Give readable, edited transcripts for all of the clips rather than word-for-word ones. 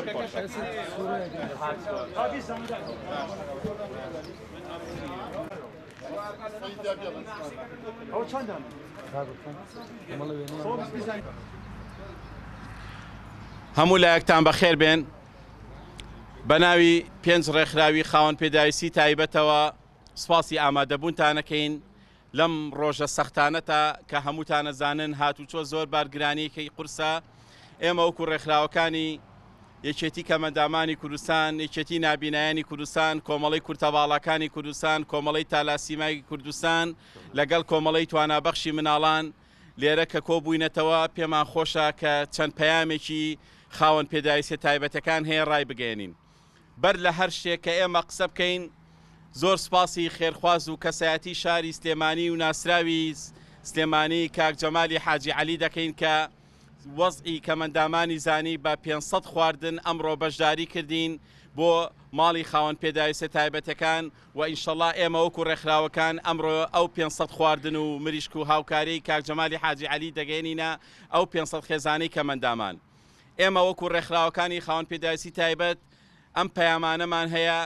پێم خۆشە. هەموو لایەکتان بەخێر بێن. بە ناوی پێنج ڕێکخراوی خاوەن پێداویستی تایبەتەوە سوپاسی ئامادەبوونتانەکەین لەم ڕۆژە سەختانەتا کە هەمووتان ئەزانن هاتوچۆ زۆر بارگرانیەکی قورسە، ئێمە وەکو ڕێکخراوەکانی یەکێتی کەمەندامانی کوردستان، یەکێتی نابینایانی کوردستان، کۆمەڵەی کورتەباڵاکانی کوردستان، کۆمەڵەی تالاسیمای کوردستان لەگەڵ کۆمەڵەی توانابەخشی مناڵان لێرە کە کۆبووینەتەوە پێمان خۆشە کە چەند پەیامێکی خاوەن پێداویستیە تایبەتەکان هەیە ڕایبگەیەنین. بەر لە هەر شتێک کە ئێمە قسە بکەین زۆر سوپاسی خێرخواز و کەسایەتی شاری سلێمانی و ناسراوی سلێمانی کاک جەمالی حاجی عەلی دەکەین کە وەزعی کەمەندامانی زانی بە 500 خواردن ئەمڕۆ بەشداری کردین بۆ ماڵی خاوەن پێداویستە تایبەتەکان و ئینشەڵا ئێمە وەکو ڕێکخراوەکان ئەمڕۆ ئەو 500 خواردن و مریشک و هاوکاری کاک جەمالی حاجی عەلی دەگەیەنینە ئەو 500 خێزانەی کەمەندامان. ئێمە وەکو ڕێکخراوەکانی خاوەن پێداویستی تایبەت ئەم پەیامانەمان هەیە،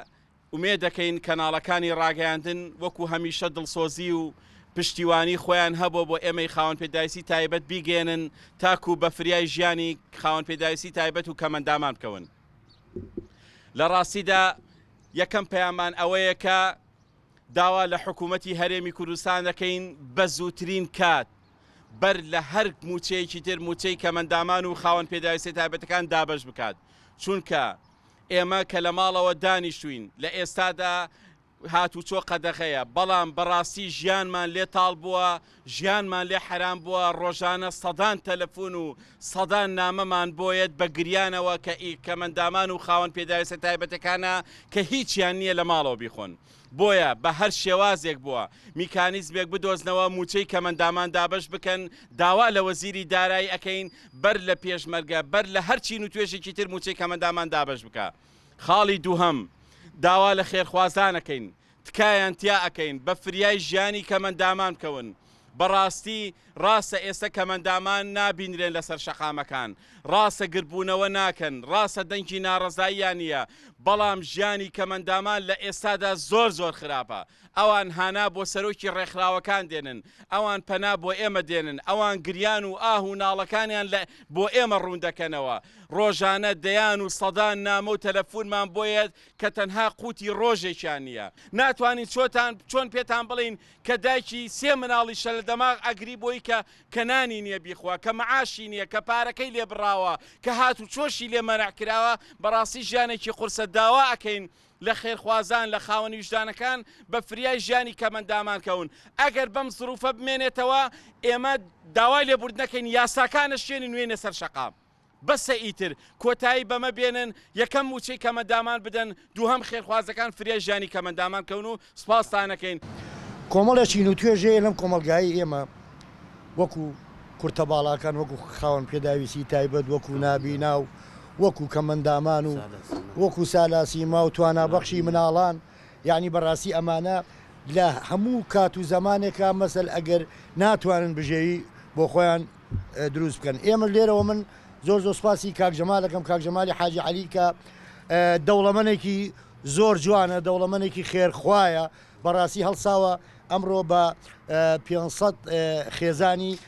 ئومێد دەکەین کەناڵەکانی ڕاگەیاندن وەکو هەمیشە دڵسۆزی و پشتیوانی خۆیان هەبووە بۆ ئێمەی خاوەن پێداویستی تایبەت بیگەیەنن تاکو بە فریای ژیانی خاوەن پێداویستی تایبەت و کەمەندامان بکەون. لە ڕاستیدا یەکەم پەیامان ئەوەیە کە داوا لە حکوومەتی هەرێمی کوردستان دەکەین بە زووترین کات بەر لە هەر مووچەیەکی تر مووچەی کەمەندامان و خاوەن پێداویستیە تایبەتەکان دابەش بکات، چونکە ئێمە کە لە ماڵەوە دانیشتووین لە ئێستادا هاتوچۆ قەدەغەیە، بەڵام بەڕاستی ژیانمان لێ تاڵ بووە، ژیانمان لێ حەرام بووە، ڕۆژانە سەدان تەلەفون و سەدان نامەمان بۆ یەت بە گریانەوە کە ئی کەمەندامان و خاوەن پێداویستە تایبەتەکانە کە هیچیان نییە لە ماڵەوە بیخۆن. بۆیە بە هەر شێوازێک بووە میکانیزمێک بدۆزنەوە مووچەی کەمەندامان دابەش بکەن، داوا لە وەزیری دارایی ئەکەین بەر لە پێشمەرگە بەر لە هەر چین و توێژێکی تر مووچەی کەمەندامان دابەش بکا. خاڵی دووهەم، داوا لە خێرخوازان ئەکەین تکایان تیا ئەکەین بە فریای ژیانی کەمەندامان بکەون، بەڕاستی ڕاستە ئێستە کەمەندامان نابینرێن لەسەر شەقامەکان، ڕاستە گردبوونەوە ناکەن، ڕاستە دەنگی ناڕەزاییان نییە، بەڵام ژیانی کەمەندامان لە ئێستادا زۆر زۆر خراپە، ئەوان هانا بۆ سەرۆکی ڕێکخراوەکان دێنن، ئەوان پەنا بۆ ئێمە دێنن، ئەوان گریان و ئاه و ناڵەکانیان لە بۆ ئێمە ڕوون دەکەنەوە، ڕۆژانە دەیان و سەدان نامە و تەلەفونمان بۆ یەت کە تەنها قوتی ڕۆژێکیان نییە. ناتوانین چۆتان چۆن پێتان بڵێین کە دایکی سێ مناڵی شەلەدەماغ ئەگری بۆی کە کە نانی نیە بیخوا، کە معاشی نیە، کە پارەکەی لێ بڕاوە، کە هاتوچۆشی لێ مەنع کراوە، بەڕاستی ژیانێکی قورسە، داوا ئەکەین لە خێرخوازان، لە خاوەن ویژدانەکان بە فریای ژیانی کەمەندامان کەون، ئەگەر بەم زروفە بمێنێتەوە ئێمە داوای لێبوردن ئەکەین یاساکان ئەشکێنین وێینە سەر شەقام. بەسە ئیتر، کۆتایی بەمە بێنن، یەکەم مووچەی کەمەندامان بدەن، دووهەم خێرخوازەکان فریای ژیانی کەمەندامان بکەون و سوپاستان ئەکەین. کۆمەڵێ چین و توێژ هەیە لەم کۆمەڵگایەی ئێمە وەکو کورتە باڵاکان، وەکو خاوەن پێداویستی تایبەت، وەکو نابینا و وەکو کەمەندامان و وەکو سالاسیما و توانابەخشی مناڵان، یانی بەڕاستی ئەمانە لە هەموو کات و زەمانێکا مەسەل ئەگەر ناتوانن بژێوی بۆ خۆیان دروست بکەن ئێمە لێرەوە من زۆر زۆر سپاسی کاک جەمال ئەکەم کاک جەمالی حاجی عەلی کە دەوڵەمەنێکی زۆر جوانە دەوڵەمەنێکی خێرخوایە بەڕاستی هەڵساوە ئەمڕۆ بە 500 خێزانی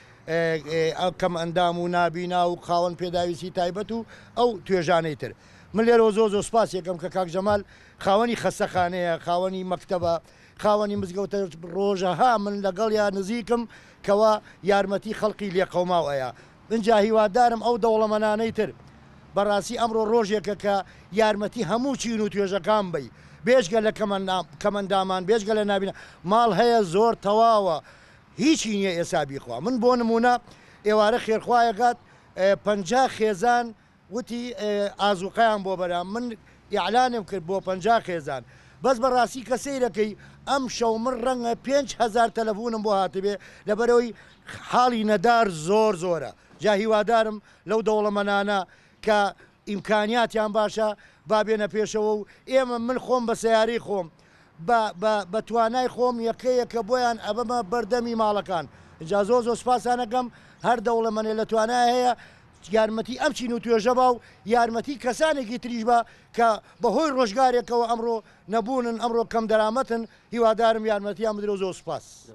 کەم ئەندام و نابینا و خاوەن پێداویستی تایبەت و ئەو توێژانەی تر من لێرەوە زۆر زۆر سپاس یەکەم کە کاک جەمال خاوەنی خەستەخانەیە خاوەنی مەکتەبە خاوەنی مزگەوتە ڕۆژەها من لەگەڵیا نزیکم کەوا یارمەتی خەڵقی لێقەوماو ئەیا ئنجا هیوادارم ئەو دەوڵەمەنانەی تر بەڕاستی ئەمڕۆ ڕۆژێکە کە یارمەتی هەموو چین و توێژەکان بەی بێجگە لە کەمەندامان بێجگە لە نابینا ماڵ هەیە زۆر تەواوە هیچی نیە ئێسا بیخوا من بۆ نمونە ئێوارە خێرخوایەکات 50 خێزان وتی ئازوقەیان بۆ بەرە من ئیعلانم کرد بۆ 50 خێزان بەس بەڕاستی کە سەیرەکەی ئەم شەو من ڕەنگە 5000 تەلەفونم بۆ هاتبێ لەبەرەوەی حاڵی نەدار زۆر زۆرە جا هیوادارم لەو دەوڵەمەنانە کە ئیمکانیاتیان باشە با بێنە پێشەوە و ئێمە من خۆم بە سەیارەی خۆم بە بە بە توانای خۆم یەکە یەکە بۆیان ئەبەمە بەردەمی ماڵەکان جا زۆر زۆر سوپاسان ئەکەم هەر دەوڵەمەنێ لە توانای هەیە. یارمەتی ئەم چین و توێژە با و یارمەتی کەسانێکی تریش با کە بەهۆی ڕۆژگارێکەوە ئەمڕۆ نەبوونن، ئەمڕۆ کەمدەرامەتن، هیوادارم یارمەتیان بدرێ و زۆر سوپاس.